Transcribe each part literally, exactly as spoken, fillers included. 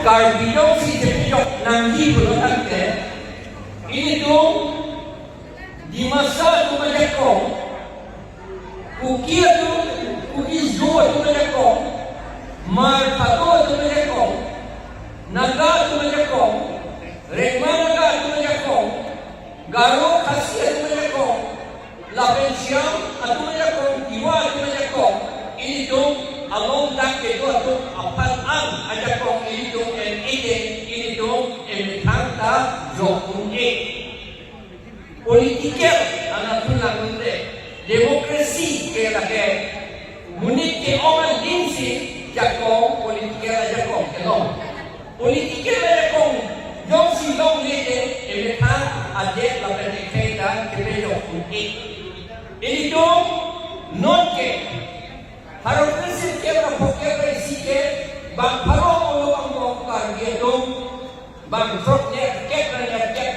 Karbi jongsi chepejok nangji pulo tangte, ilitum Dimasa atum ajakong, Kuki atum, Kuki Zo atum ajakong, Hmar Thado atum ajakong, Naga atum ajakong, Rengma Naga atum ajakong, Garo Khasi atum ajakong, lapen Siang atum ajakong, Tiwa atum ajakong, ilitum along dak kedo atum aphan an ajakong ilitum en-e te, ilitum emethang ta jok un-e. Political anatthu langdunde, democracy ke lake monit ke-ong aling si jakong, political ajakong kelong. Political ajakong jongsi longle te emethang adet lapen ekhei ta kepejok un-e. Ilitum non ke pharo kre-sirkep ra phongokep ra isi ke bang pharo olo angbong Karbi atum bang throknerkep ra nerkep.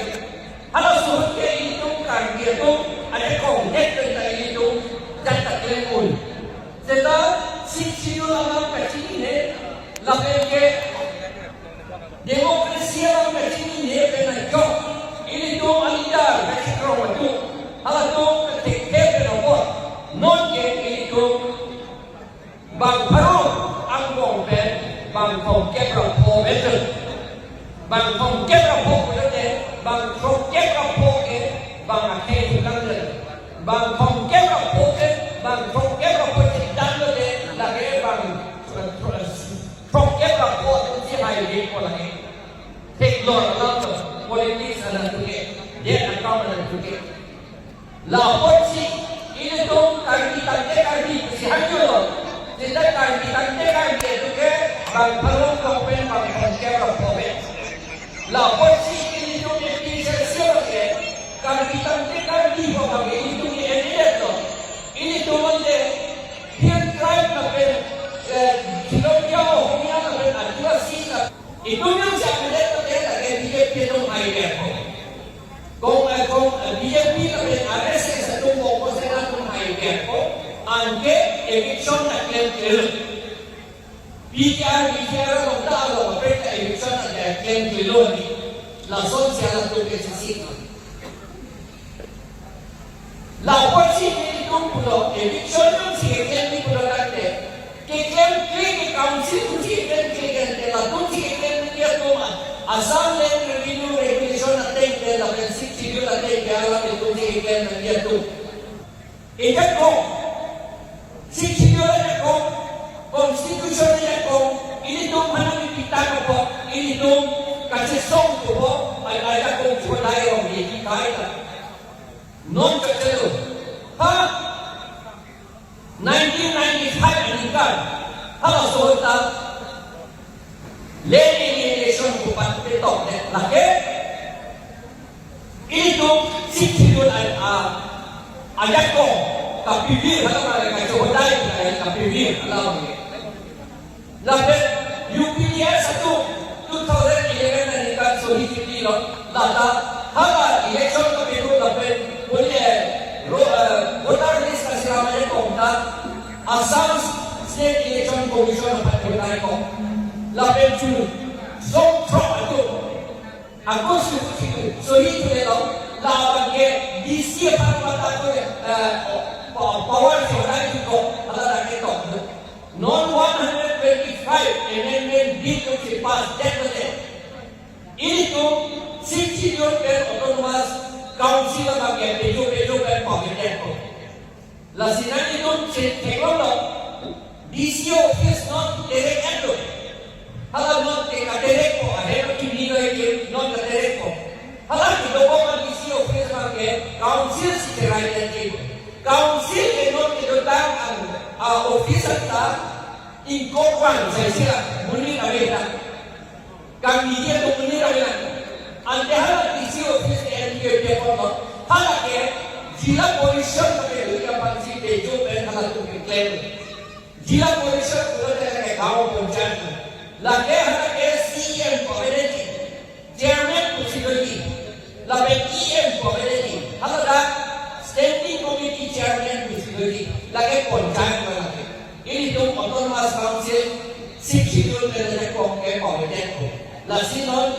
Halaso ahut ke ilitum Karbi atum ajakong det pen ta ilitum jat ta klem un. Seta Sixth Schedule alam kachinine lapen ke democracy alam kachinine pen ajok ilitum a-leader kachikrong atum halatum kathekthe pen apot non ke ilitum bang pharo angbong pen bang thomkep ra pho betul. Bang thomkep ra pho pulote bang throkep ra pho ke bang akhei tukang le. Bang thomkep ra pho ke bang throkep ra pho chedam lote lake bang thro-, thro-, throkep ra pho atumsi haide ko lake. Theklong alam lo, politics anatthu ke, det akam anatthu ke. Lapusi ilitum Karbi tangte Karbi pusi hangjo lo. Seta Karbi tangte Karbi atum ke bang pharo angbong pen bang thomkep ra pho be. Lapusi ilitum ke pisa siapa ke Karbi tangte Karbi ko bang ilitum ke en-e det lo. Ilitum ante Hill tribe lapen, eh, Jilongja, Hongya lapen Adivasi lapen itum yang siapa det lo ke lake B J P atum hai det ko. Kong, eh, kong, eh, B J P lapen R S S atum Bongkosena atum hai det ko, anke eviction ta klemkle. P G R, V G R along ta along apek ta eviction ta klemklelo ni. Lasonsi halatum ke sisi. Lapusi ilitum pulo eviction jongsi keklem ni pulo tangte, keklem ke, ke council atumsi keklem ke, ke, ke latumsi keklem ni atum a-, Assam Land Revenue Regulation ateng ke lapen Sixth Schedule ateng ke alam atumsi keklem nangji atum. Ejakong, Sixth Schedule ejakong, constitution ejakong, ilitum hanami pita kapo, ilitum kachesong kapo, ay, ay, ejakong chodai ong ye ki kai ta. Non kachelo. Ha? Nineteen ninety-five aningkan. Halaso ahut ta. Leni ni election ko pat petok de. Lake. Ilitum Sixth Schedule a, a, ajakong. Kapivir hala mare kachohodai kapivir hala mare. Lapen U P D S atum two thousand eleven aningkan sohi chiti lo, lata hala election kapiru lapen pule ro, eh, voter list kasiram ajakong ta Assam State Election Commission aphan chodai ko. Lapen chu song throk atum August two thousand two sohi thule lo, labang ke D C aphan mata ko, eh, pa-, power chodai ko, hala lake tok. Non one hundred twenty-five Amendment Bill atumsi pass det lote, ilitum Sixth Schedule pen Autonomous Council abang ke pejo pejo pen pavidet ko. Lasi nanglitum che-, theklonglo, D C office non terek-et lo. Hala non ke katerek ko, ahem kimi lo ke non katerek ko. Hala kedobom a-D C office abang ke council si cherai nangji. Council ke non kedotang an, a, office anta ingkoi vang sai sira monit ave ta. Kangni dia tu monit ave nang. Ante hala D C office ke M K P apot lo. Hala ke Zilla Parishad ke Zilla Parishad ke jo pen halatum keklem. Zilla Parishad pulote lake gaon panchayat. Lake hala ke C E M ko avedet, chairman pusi doji. Lapen E M ko avedet. Hala dak standing committee chairman pusi doji. Lake panchayat ko lake. Ilitum Autonomous Council Sixth Schedule pen lake kong ke pavidet ko. Lasi non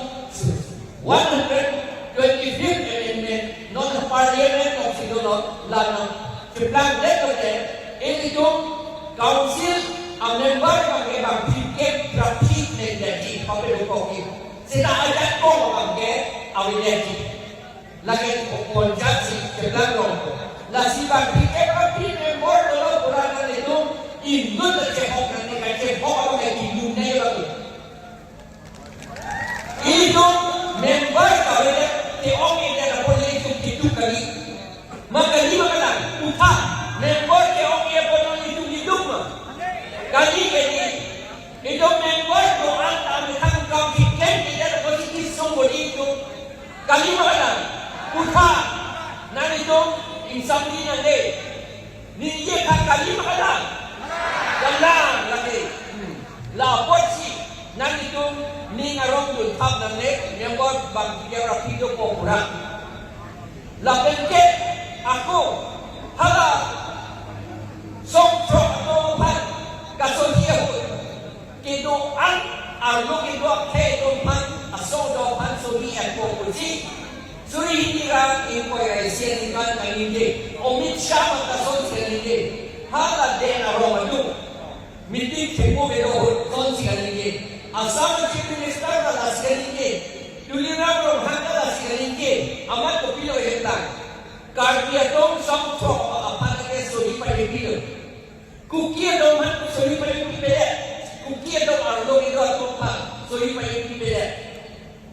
one hundred twenty-fifth amendment non Parliament of Sidolo la non cheplang det lote, ilitum council a member abangke bang phlikep ra phli nangji, pape dokok ke. Seta ajat kong abangke aveji. Lake ponchas si cheplang rong. Lasi bang phlikep ra phli member dolo pura nanglitum inut le chehok nangji, kachehok abangke kinung nai lalu. Ilitum member kave ke-ong-e det apot ilitum keduk kali. Ma kali ma kalang, utha, member ke-ong-e apot ilitum keduk ma? Kali, kali. Itum member do-an ta methang kam kiklem ke det apot si kesung bodi itum. Kali ma kalang, utha, nanglitum ingsamri nangde. Ningje tha kali ma kalang? Kalang lake. Hmm. La apotsi nanglitum ning arong dunthap nangne, member bang phlikep ra phli dopo pura. Lapen ke ako hala songthrok atum aphan kasohi ahut kedo-an arlo kedo akhei atum aphan, asong atum aphan sohi ako pusi suri hini ra ingkoi ra isi aningkan kaningje, Amit Shah mata sonsi kaningje, hala den arong atum meeting thepo kedo ahut sonsi kaningje, Assam Chief Minister ta lasi kaningje, Tuliram Ronghang ta lasi kaningje, amat kopilo hemtang, Karbi atum songthrok aphan ke sohi pajirpilo. Kuki atum aphan sohi pajirpipedet. Kuki atum arlo kedo atum aphan sohi pajirpipedet.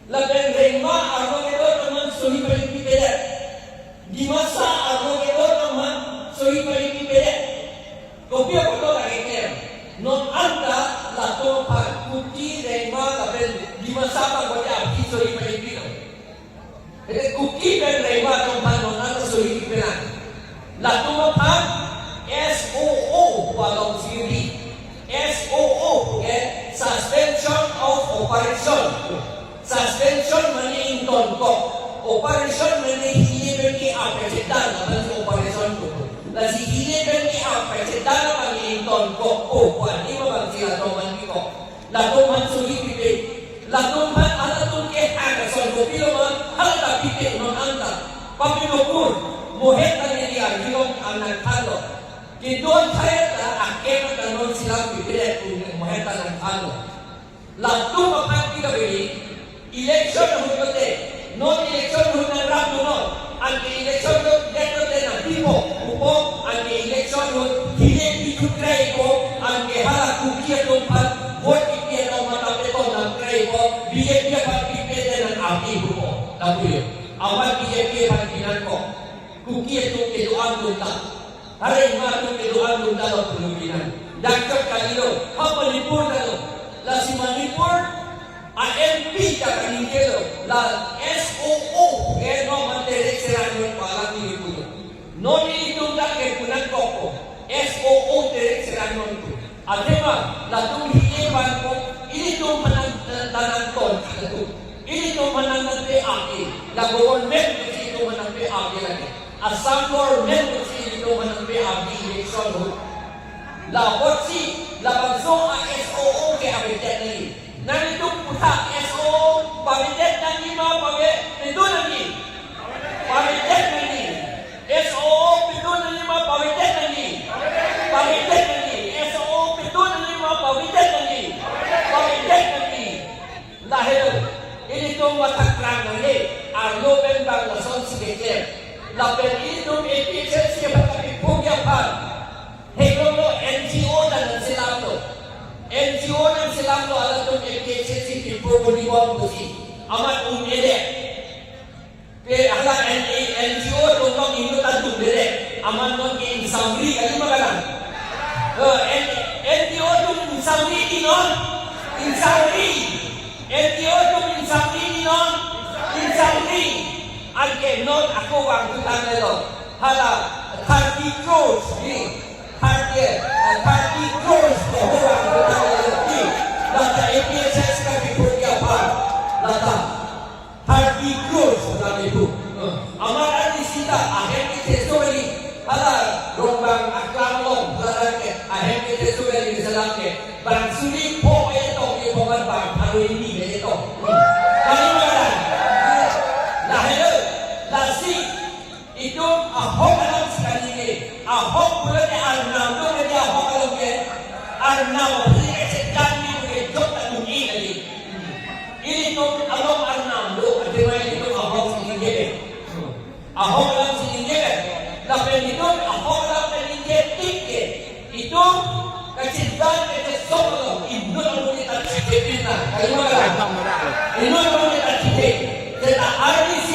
Lapen Rengma arlo kedo atum aphan sohi pajirpipedet. Dimasa arlo kedo atum aphan sohi pajirpipedet. Kopi apot lake keklem? Non anta latum aphan Kuki, Rengma lapen Dimasa abang bote aphi sohi pajirpilo. Ede Kuki pen Rengma atum aphan non anta sohi pipelang. Latum aphan S O O pu along sirdi. S O O ke Suspension of Operation. Suspension mane ingtonkok. Operation mane hile pen ke-ap kachedan aphansi operation pu. Lasi hile pen ke-ap kachedan aphan ingtonkok. O, pu ani ma bangsi latum aphan pikok. Latum aphan sohi pipe. Latum aphan halatum ke hang ason kopilo ma, hala ta pipe non anta. Papi dokur, mohet ta neli arjulong anang thanlo. Kedon thai ta akem ta non silang pipedet pu mohet ta nang thanlo. Latum aphan pi kabeli, election ahut lote, non election ahut nangrap dunnon, anke election ahut det lote nangpipo, pupo, anke election ahut hile pithu kraipo, anke hala Kuki atum aphan vote kipi atum mata peton nang kraipo, B J P aphan pipedet nang api pupo, lapu yo. Amat B J P aphan pinangkok, Kuki atum kedo-an dunta. Areng ma atum kedo-an dunta lo pulu pinang. Dangchot kalilo, ha Manipur ta lo. Lasi Manipur a M P ta kaningje lo. La S O O ke no man terek serang non palang ni pulo. Non ilitum ta ke punangkok ko. S O O terek serang non tu. Athema latum hile abang ko, ilitum aphan nang, nang, nangton latum. Ilitum aphan nangpe ave, la government pusi ilitum aphan nangpe ave lake. Assam government pusi ilitum aphan nangpe ave election ahut. La apotsi labangso a S O O ke avedet nangji. Nanglitum puthot S O O pavedet nangji ma pave, pedun nangji? Pavedet nangji. S O O pedun nangji ma pavedet nangji? Pavedet nangji. S O O pedun nangji ma pavedet nangji? Pavedet nangji. Lahelo, ilitum matha krang nangji, arlo pen bang lasonsi keklem. Lapen ilitum A P H L C aphan kapiphukji aphan, theklonglo, N G O ta nangselamlo. N G O nangselamlo, halatum A P H L C pipo koni bom pusi. Amat un-edet. Pe hala N, N G O atum inut atum bere, amat non ke ingsamri kali ma kalang? Eh, N, N G O atum ingsamri di non? Ingsamri. N G O atum ingsamri di non? Ingsamri. Anke non ako vangthu tanglo. Hala thirty crores di. Thirty, eh, thirty crores ko ho vangthu tanglo di. Lata A P H L C kapiphukji aphan. Lata. Thirty crores lam itu. Eh, amat ani sita ahem ketheso kali. Hala Rongbang aklam along, hala ke ahem ketheso kali misalam ke. Bang suri pho e tong e pho kan bang pharo hini e Kali ma kalang? Lahelo, lasi itum ahok alam si kaningje, ahok pulote Arnam do kali ahok alam ke, Arnam aphi kachedan ni ke jok ta nungi kali. Ilitum along Arnam do, athema ilitum ahok si ningje. Ahok alam si ningje, lapen itum ahok alam kaningje tik ke itum kachedan kachesong along inut amonit ta chepin na. Kali ma kalang? Inut amonit ta chepin. Seta R D C,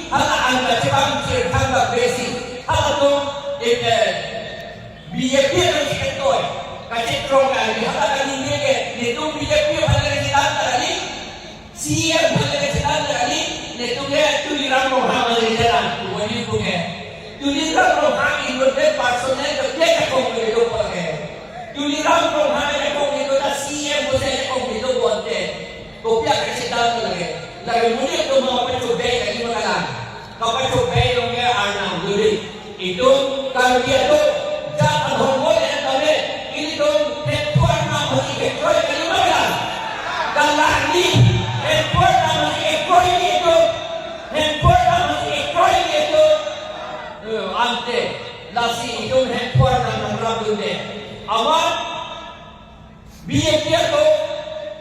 hala an kachepangchir thangta besi. Halatum, eh, B J P alam si ketoi. Kachekrong kali, hala kaningje ke, netum B J P aphan kachedan ta kali. C E M aphan kachedan ta kali, netum ke Tuliram Ronghang aphan kachedan. Wani pu ke. Tuliram Ronghang inut ke personal ke dia jakong kedo pu ke. Tuliram Ronghang jakong kedo ta C E M pusi jakong kedo bonte. Kopi akachedan ta lake. Lake monit atum ma pachobei kali ma kalang? Kapachobei along ke Arnam duli. Itum Karbi atum, jat ahormu le tame, ilitum Hemphu Arnam aphan kekroi kali ma kalang? Kalang ni, Hemphu Arnam aphan kekroi ni itum, Hemphu Arnam aphan kekroi ni itum. Eh, ante, lasi itum Hemphu Arnam nangrapdunde. Amat B J P atum,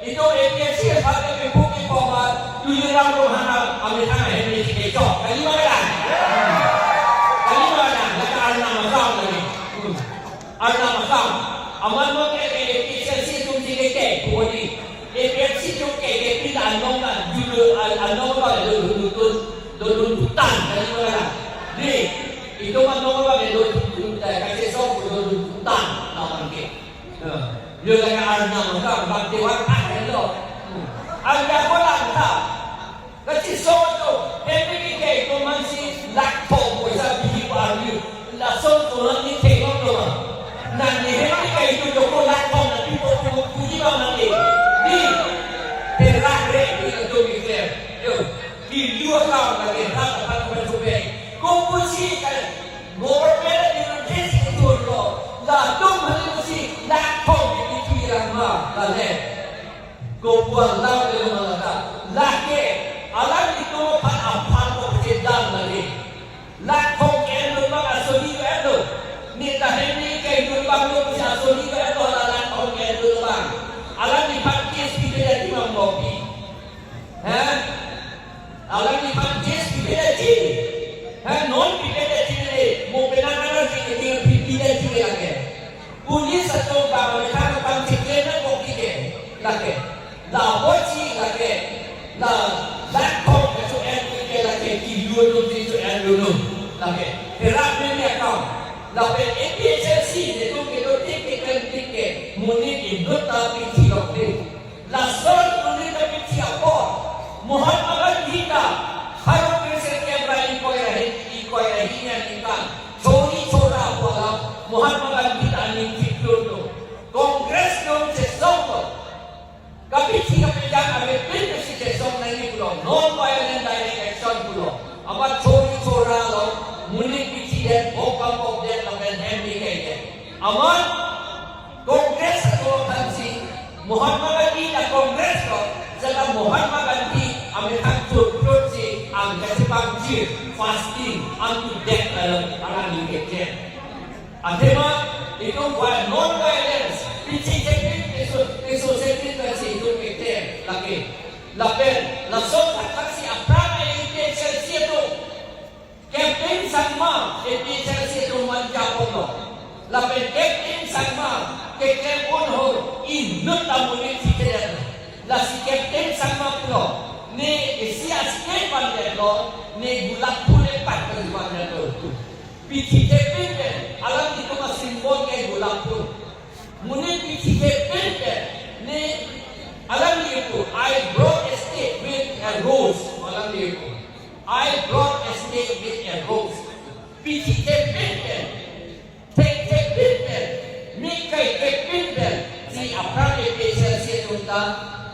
itum A P H L C aphan kepu kepu ma, Tuliram Ronghang amethang ahem ni kechok. Kali ma kalang? Kali ma kalang? Lake Arnam asam lake. Hmm. Arnam asam. Amat mo ke, ke A P H L C atum si ke ke, pu di. A P H L C atum ke ke pin anong kan, julu an-, anong kan, do dun dun, do dun dutan. Kali ma kalang? Di, itum anong kan, do dun dun, kachesong do dun dutan. Lawan ke. Yo lake Arnam asam, bang dewan ah lo. Anda ko lang ta. Kachesong to, hemi ke ke ko man si lakh thom poisa bihi pa arju. Lason ko lang ni thengok to ma. Nang ni hemi ke ke to joko lakh thom na pi po pu puji ba man ni. Di. Terak re di to mi kle. Yo. Di dua kam lake rat apat apat chupe. Ko pusi kan. Government ni notice itum lo, latum hali musi lakh thom ni bitu ilang ma, lale. Kopuan lam le ma lata. Lake, alanglitum aphan aphan ko chedan lale. Lakh thom ke-en lo bang asoni ko-en lo. Neta hemi ke-en lo bang lo musi asoni ko-en lo, la lakh thom ke-en lo bang. Alangliphan case pipe ya timang kopi. Ha? Alangliphan case pipe daji. Ha, non pipe daji le, mo penang nangji ke dia pipe daji lake. Police atum bang methang bang cheklem nangkok ke lake. Lapusi lake. La, lakh thom kecho-en ke lake, kilu atum si cho-en dulu. Lake. Terap meme akam. Lapen A P H L C netum kedo tik ke klem tik ke. Monit inut ta pithi lok tik. Lason uli ta pithi apot. Mahatma Gandhi ta, Bharat Christian Camp ra ingkoi ra hini, ingkoi ra hini aningkan. Chori chora pu alam, Mahatma Gandhi ta aning chiklo to. Congress atum chesong to. Kapithi kapejang avepin si chesong nangji pulo. Non violent direct action pulo. Amat chori chora lo, monit pithi det, bom pam bom det, lapen hem ni kai det. Amat Congress atum aphan si, Mahatma Gandhi ta Congress lo, seta Mahatma Gandhi amethang chot chot si, ang kachepangchir, fasting, unto death, alam, alang ni keklem. Athema, itum vi-, non violence, pithi kepin, isu, isu setin kan si itum keklem, lake. Lapen, lason thakthak si aphrang A P H L C atum. Captain Sangma, A P H L C atum man japon lo. Lapen Captain Sangma, keklem unhor, inut ta monit si keren. Lasi Captain Sangma pulo, ne isi a-state vandet lo, ne Gulab Phul epat kali vandet lo. Pithi kepin pen, alanglitum a-symbol ke Gulab Phul. Monit pithi kepin pen, ne, alangli pu, "I brought a state with a rose." Alangli pu, "I brought a state with a rose." Pithi kepin pen, thek kepin pen, mik kai kepin pen, si aphrang A P H L C atum ta,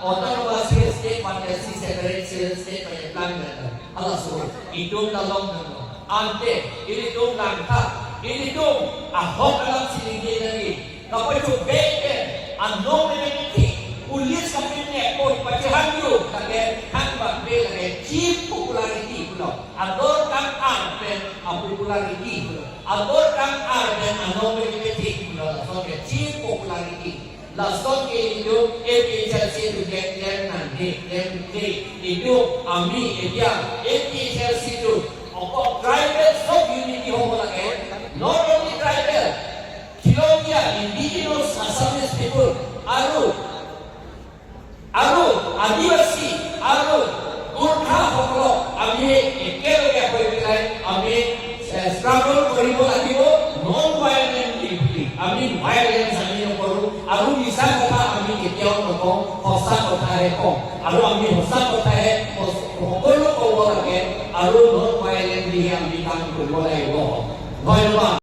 autonomous hill state, one L C separate hill state, pen plan pen. Halaso, itum ta long nang. Ante, ilitum langtha, ilitum ahok alam si ningje nangji. Kapachobei pen, anong ne nangji. Police kapinekpo, pachehang yo, lake, hang bangke lake, cheap popularity pulo. Ador kang-ar pen a-popularity pulo. Ador kang-ar pen a-nobility pulo. Laso ke cheap popularity. Laso ke itum A P H L C atum ke klem nangji, klem nangji. Itum ami etia A P H L C atum, ako tribal sob unity hobo lake. Not only tribal, Tilokia, indigenous Assamese people, aru, aru Adivasi, aru Gorkha সকলক আমি একেলগে হৈ পেলাই আমি, এ, struggle কৰিব লাগিব non violently বুলি। আমি violence আমি নকৰোঁ আৰু মিছা কথা আমি কেতিয়াও নকওঁ, সঁচা কথাহে কওঁ। আৰু আমি সঁচা কথাহে সক-, সকলো ক'ব লাগে আৰু non violently হে আমি কাম কৰিব লাগিব। ধন্যবাদ।